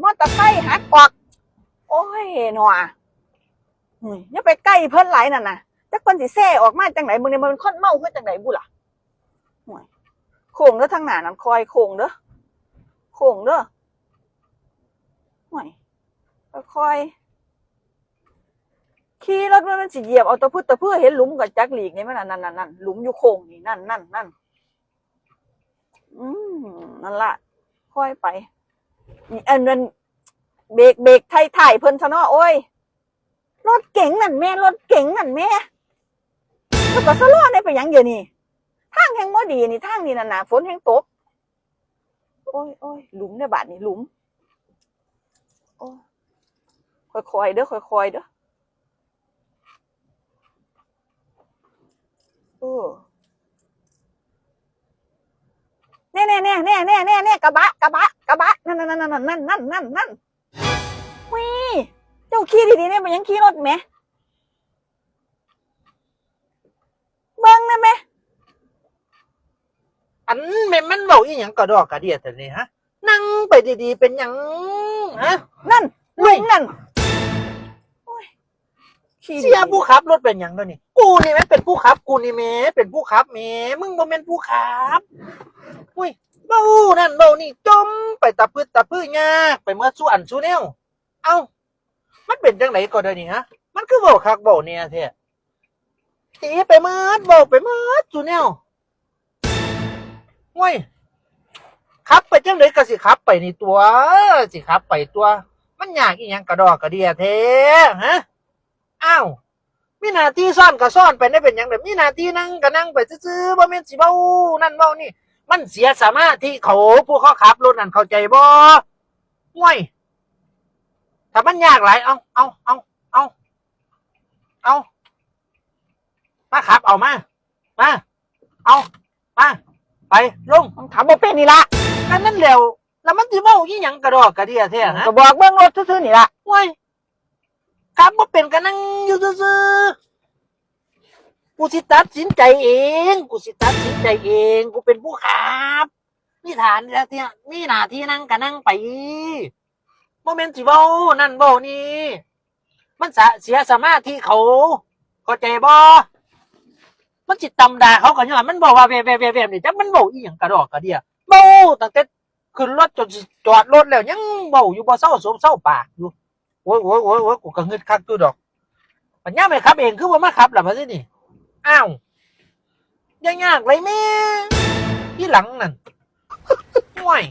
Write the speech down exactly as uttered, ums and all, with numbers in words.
มอเตอร์ไซค์หักออก โอ้ยหนอ อืม อย่าไปใกล้เพิ่นหลายนั่นน่ะ จักเพิ่นสิแซ่ออกมาจังได๋ มื้อนี้มันคนเมาคือจังได๋บุล่ะ โอ้ย โค้งเด้อ ทางหน้านั่น ค่อยโค้งเด้อ โค้งเด้อ โอ้ย ค่อยๆ ขี่รถมัน มันสิเหยียบเอาตะพึดตะเพื่อ เห็นหลุมก็จักหลีกนี่ มันนั่น นั่น นั่น นั่น หลุมอยู่โค้งนี่ นั่น นั่น นั่น อืม นั่นล่ะ ค่อยไป อันนั้น เบรก เบรกไถ่ๆ เพิ่นซะเนาะ โอ้ย รถเก๋งนั่นแม่ รถเก๋งนั่นแม่ แล้วก็ชะลอได้ไปหยังเดี๋ยวนี้ ทางแฮงบ่ดีนี่ ทางนี่นั่นน่ะ ฝนแฮงตก โอ้ย โอ้ย หลุมเด้อบาดนี้ หลุม โอ้ย ค่อยๆ เด้อ ค่อยๆ เด้อ เออ แน่ๆๆๆๆๆ กระบะ กระบะ กระบะ นั่นๆๆๆ นั่นๆๆๆ นั่น วิ เจ้าขี่ดีๆ เนี่ย มันยังขี่รถแหม เบิ่งแน่แหม อันแม่นมันเว้าอีหยังกระดอกกระเดียแท้นี่ฮะ นั่งไปดีๆ เป็นหยังฮะ นั่น เฮ้ย ลุงนั่น โอ้ย ขี้เสีย ผู้ขับรถเป็นหยังเดี๋ยวนี้ กูนี่แม่นเป็นผู้ขับ กูนี่แม่นเป็นผู้ขับแหม มึงบ่แม่นผู้ขับ อุ้ย เว้านั่นเว้านี่ จ่มไปตะพึดตะพื้อยากไปเมิดสู่อันสู่แนว เอ้า มันเป็นจังได๋ก็เดี๋ยวนี้ฮะ มันคือเว้าคักเว้าแน่แท้ ตีไปเมิด เว้าไปเมิดสู่แนว โอ้ย ขับไปจังได๋ก็สิขับไปนี่ตั๊ว สิขับไปตั๊ว มันยากอีหยังกระดอกกระเดียแท้ฮะ อ้าว มีหน้าที่ซ้อนก็ซ้อนไป ได้เป็นหยังเด้อ มีหน้าที่นั่งก็นั่งไปซื่อๆ บ่แม่นสิเว้านั่นเว้านี่ มันเสียสมาธิเขา ผู้เขาขับรถนั่น เข้าใจบ่ โอ้ย ถ้ามันยากหลาย เอา เอา เอา เอา เอา มาขับเอามา มา เอา มา ไป ลง มันขับบ่เป็นนี่ล่ะ อันนั้นแหล้ว แล้วมันสิเว้าอีหยังกระดอกกระเดียแท้ฮะ ก็บอกเบิ่งรถซื่อๆ นี่ล่ะ โอ้ย ขับบ่เป็นก็นั่งอยู่ซื่อๆ กูสิตัดสินใจเอง กูสิตัดสินใจเอง กูเป็นผู้ขับ มีฐานแล้วเนี่ย มีหน้าที่นั่งก็นั่งไป บ่แม่นสิเว้านั่นเว้านี่ มันสะ เสียสมาธิเขา เข้าใจบ่ มันสิตำด่าเขาก็ย้อนมันบอกว่าแว่ๆๆๆ นี่ จักมันเว้าอีหยังกระดอกกระเดีย เว้าตั้งแต่ขึ้นรถจนสิจอดรถแล้ว ยังเว้าอยู่ บ่เซาสมเซาปากอยู่ โอ้ย โอ้ย โอ้ย โอ้ย กูก็งึดคักอยู่ดอก ปัญญาไม่ขับเอง คือบ่มาขับล่ะ บัดนี้นี่ อ้าว อย่ายากเลยแม่ ที่หลังนั่น ห่วย